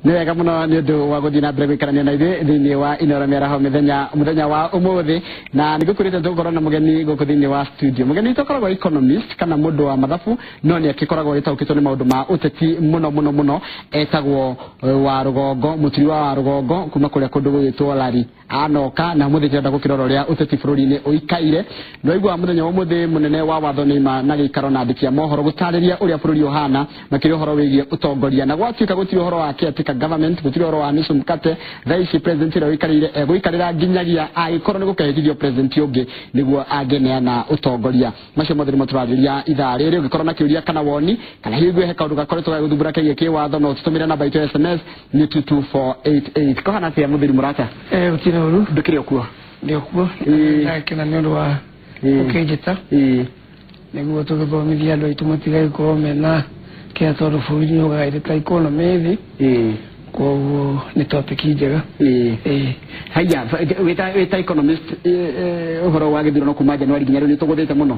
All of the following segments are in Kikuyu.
Nĩ wega mũno nĩ ũndũ wa gũthiĩ na mbere gũikarania na ithuĩ thĩinĩ wa Inoro Mĩaraho mũthenya wa ũmũthĩ, na nĩ ngũkwĩrĩte tũgũkorwo na mũgeni gũkũ thĩinĩ wa studio. Mũgeni witũ akoragwo economist kana mũndũ wa mathabu, no nĩ akĩkoragwo agĩtaũkĩtwo nĩ maũndũ ma ũteti mũno mũno mũno. Etagwo wa Rũgongo, mũturi wa Rũgongo kuma kũrĩa kũndũ gũgĩtwo Lari. Anoka na ũmũthĩ tũrenda gũkĩrora ũrĩa ũteti bũrũri-inĩ ũikaire. Nĩwaigua mũthenya wa ũmũthĩ mũnene wa watho nĩ na gĩikaro na andĩki a mohoro gũtarĩria ũrĩa bũrũri ũhana makĩria ũhoro wĩgiĩ ũtongoria, na gwatuĩka gũtirĩ ũhoro wa caretaker government, gũtirĩ ũhoro wa nusu mkate. Thaa ici president ũrĩa ũikarĩire egũikarĩra nginyagia angĩkorwo nĩ gũkehithio president ũngĩ nĩguo angĩneana ũtongoria. Macio mothe nĩmo tũrarĩria ithaa rĩrĩ. Ũngĩkorwo na kĩũria kana woni kana hihi ũigue he kaũndũ gakoretwo gagĩgũthumbũra kegiĩ kĩwatho, no ũtũtũmĩre namba itũ ya SMS nĩ 22488. Kũhana atĩa mũthuri mũrata? Gũtirĩ ũru. Ndũkĩrĩ o kuo? Ndĩ kuo. Ndakena nĩ ũndũ wa ũkĩnjĩta nĩguo tũgĩthomithia andũ aitũ matigagĩkorwo mena kĩrĩa, tondũ bũrũri nĩ ũgaĩrĩte ta economy thĩ, koguo nĩ topic njega. Haya, wĩta economist, ũhoro wa gĩthurano kuma Januari nginya rĩu nĩ tũgũthĩte mũno.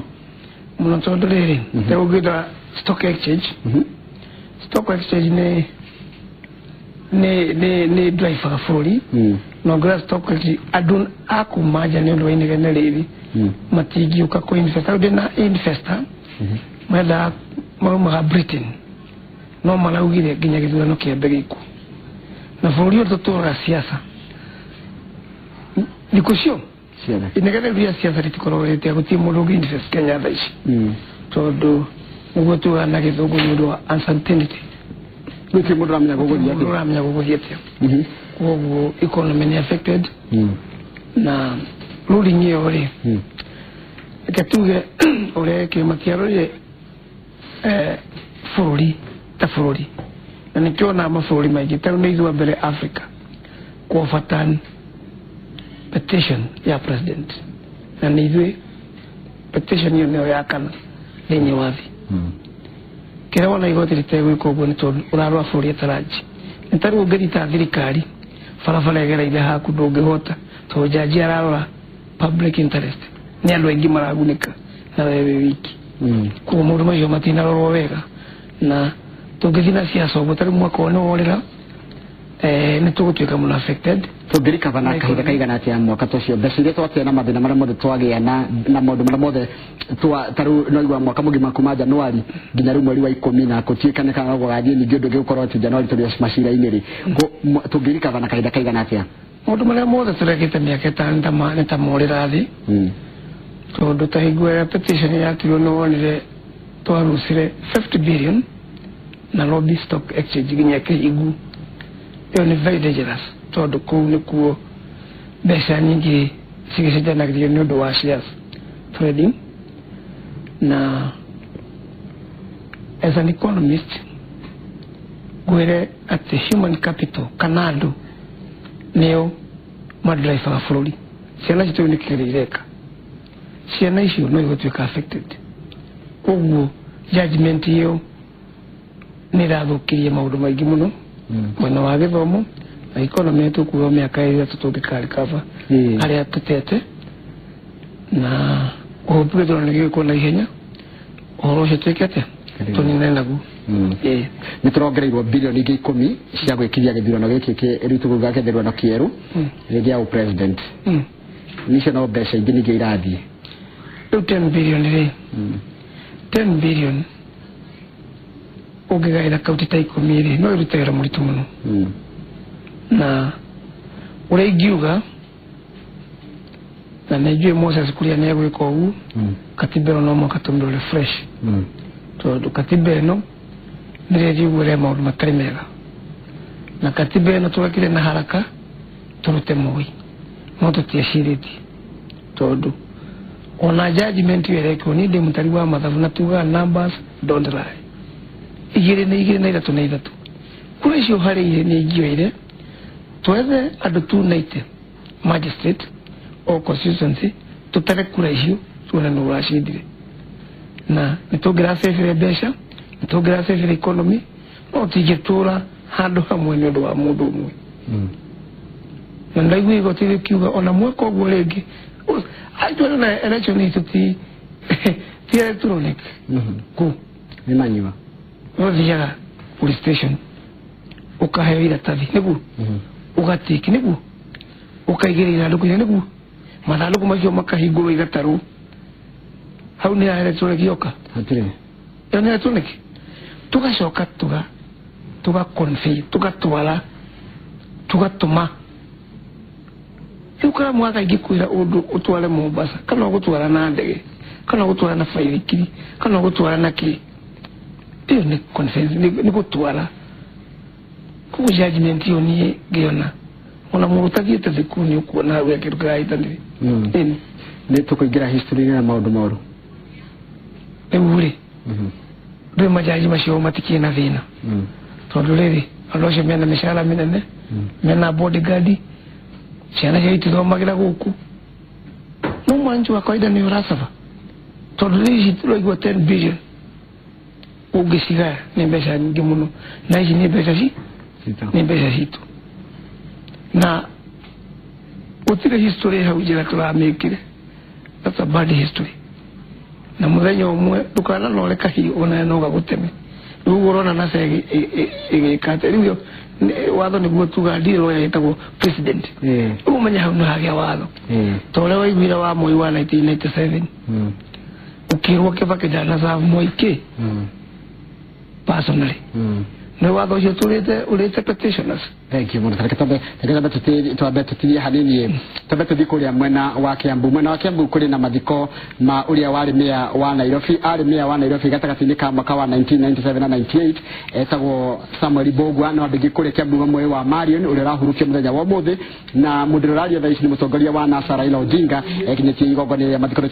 Mũno, tondũ rĩrĩ ũngĩenda stock exchange, stock exchange nĩ driver bũrũri, na ũngĩra stock exchange andũ a kuma nja nĩ ũndũ wa inegene rĩrĩ matingĩũka kũ invest. Rĩu ndĩna investor mendaga maumaga Britain, no maraugire nginya gĩthurano kĩambe gĩkwo, na bũrũri ũyũ tũtũraga siasa thikũ cio inegene rĩa siasa rĩtikoragwo rĩtĩa. Gũtirĩ mũndũ ũngĩ invest Kenya thaa ici, tondũ nĩguo tugaga na gĩthũngũ nĩ ũndũ wa uncertainty. Gũtirĩ mũndũ ũramenya gũgũthiĩ atĩa. Ũramenya gũgũthiĩ atĩa. Koguo economy nĩ affected, na ruling ĩyo rĩ, reke tuge ũrĩa kĩama kĩarorire bũrũri ta bũrũri, na nĩkĩo na mabũrũri maingĩ tarĩu nĩ ithuĩ mbere Africa kũ overturn petition ya president, na nĩ ithuĩ petition ĩyo nĩyo ya kana thĩinĩ wa thĩ. Kĩrĩa wona igoti rĩtegwĩka ũguo nĩ tondũ ũrarora bũrũri etaranji. Nĩ tarĩu ũngĩthita thirikari barabara ĩgereire haku, ndũngĩhota, tondũ jaji ararora public interest, nĩ andũ aingĩ maragunĩka na wewe wĩ wiki. Koguo maũndũ macio matinarorwo wega, na tũngĩthiĩ na siasa ũguo tarĩu mwaka ũyũ nĩ worĩra, nĩ tũgũtuĩka mũno affected. Tũngĩrikaba na kahinda kaigana atĩa mwaka ta ũcio, mbeca iria twatĩa na mathĩna marĩa mothe twagĩa na maũndũ marĩa mothe tarĩu no igua mwaka mũgima kuma Januari nginya rĩu mweri wa 10, na gũtuĩkane kana no gũgathiĩ ningĩ ũndũ ũngĩ gũkorwo atĩ Januari tũrĩ macira-inĩ rĩ, tũngĩrikaba na kahinda kaigana atĩa? Maũndũ marĩa mothe tũrekĩte mĩaka 5 nĩ ta morĩra thĩ, tondũ ta hingo ĩrĩa petition yatirwo nĩ wonire twarucire 50 billion na Nairobi Stock Exchange nginya ĩkĩhingwo. Ĩyo nĩ very dangerous, tondũ kũu nĩkuo mbeca nyingĩ cigĩcenjanagĩrio nĩ ũndũ wa shares trading. Na as an economist ngwĩre atĩ human capital kana andũ nĩo madrivaga bũrũri. Ciana citũ nĩ kĩgerio ireka, ciana icio no igũtuĩka affected. Koguo judgment ĩyo nĩ ĩrathũkirie maũndũ maingĩ mũno mwena wa gĩthomo na economy. Tũkuga mĩaka 3 tũngĩkarikaba harĩa tũtete, na ũhũbu gĩthurano gĩgĩkwo na ihenya, ũhoro ũcio twĩke atĩa tũnine naguo. Nĩ tũrongereirwo bilioni ingĩ 10 cia gwĩkiria gĩthurano gĩkĩ rĩu tũkuga gĩthurano kĩerũ gĩa president. Nicio no mbeca ingĩ ningĩ irathiĩ. Rĩu 10 billion rĩ, 10 billion ũngĩgaĩra kaunti ta 10 rĩ, no ĩrute wĩra mũritũ mũno. Na ũrĩa ingiuga, na nĩ njũĩ Moses Kuria nĩ egwĩka ũguo, katiba ĩno no mũhaka tũmĩrore fresh, tondũ katiba ĩno nĩ rĩrĩ ũguo ĩrehe maũndũ matarĩ mega, na katiba ĩno tũrekire na haraka tũrute Moi, no tũtiecirĩtie, tondũ ona judgment ĩyo ĩrekwo, niĩ ndĩ mũtari wa mathabu na tugaga numbers don't lie. Igĩrĩ nĩ igĩrĩ na ithatũ nĩ ithatũ. Kura icio harĩ irĩ nĩ ingĩoire twethe andũ 290 magistrate o constituency, tũtare kura icio tuone nũ ũracindire, na nĩ tũngĩracebire mbeca, nĩ tũngĩracebire economy, no tũtingĩtũra handũ hamwe nĩ ũndũ wa mũndũ ũmwe. Na ndaigua igoti rĩkiuga ona mwaka ũguo rĩngĩ actually na election itũ ti electronic kũ Nĩ manyua. No thiaga police station. Ũkaheo iratathi nĩguo ũgatiki nĩguo ũkaigĩrĩra ithandũkũ-inĩ nĩguo mathandũkũ macio makahingũrwo igatarwo hau nĩ ya electronic yoka Hatirĩ. Ĩyo nĩ electronic. Tugacoka tuga convey, tugatwara, tugatũma. Rĩu karamu gaka ingĩkwĩra ũndũ ũtware Mombasa kana ũgũtwara na ndege kana ũgũtwara na baithikiri kana ũgũtwara na kĩ, ĩyo nĩ conveyance, nĩ gũtwara. Koguo judgment ĩyo niĩ ngĩona ona mũndũ ũtathiĩte thukuru nĩ ũkuona hau he kĩndũ kĩrahĩtanire. Ĩni. Nĩ tũkũingĩra history-inĩ na maũndũ moru. Rĩu rĩ, ndũĩ majaji macio matikĩrĩ na thĩna tondũ rĩrĩ andũ acio mena mĩcara mĩnene, mena bodyguard, ciana ciao itithomagĩra gũkũ, no mwananchi wa kawaida nĩ ũracaba tondũ rĩu ici tũraigua 10 billion ũngĩcigaya nĩ mbeca nyingĩ mũno, na ici nĩ mbeca ci Citũ. Nĩ mbeca citũ na gũtirĩ history hau njĩra tũramĩkire. That's a bad history. Na mũthenya ũmwe ndũkananore kahiũ ona no gagũteme. Rĩu ũguo ũrona na cegi ĩgĩka atĩ rĩu watho nĩguo tuga ndirĩ lawyer ĩtagwo president. Rĩu ũmenye hau nĩ hagĩa watho ta ũrĩa waiguire wa Moi wa 1997, ũkĩrwo Kibaki ndanaserve Moi kĩ personally. Nĩ watho ũcio tũrĩte ũrĩte petitioners. Thank you mũno. Reke twambe tũtirie hanini, twambe tũthiĩ kũrĩa mwena wa Kiambu. Mwena wa Kiambu kũrĩ na mathiko ma ũrĩa warĩ meya wa Nairobi, arĩ meya wa Nairobi gatagatĩ-inĩ ka mwaka wa 1997 na 98, etagwo Samuel Mbugua. No andũ aingĩ kũrĩa Kiambu mamũĩ wa Marion, ũrĩa ũrahurũkio mũthenya wa ũmũthĩ, na mũndũ ũrĩa ũraria thaa ici nĩ mũtongoria wa NASA Raila Odinga, ekinyĩtie igongona rĩa mathiko.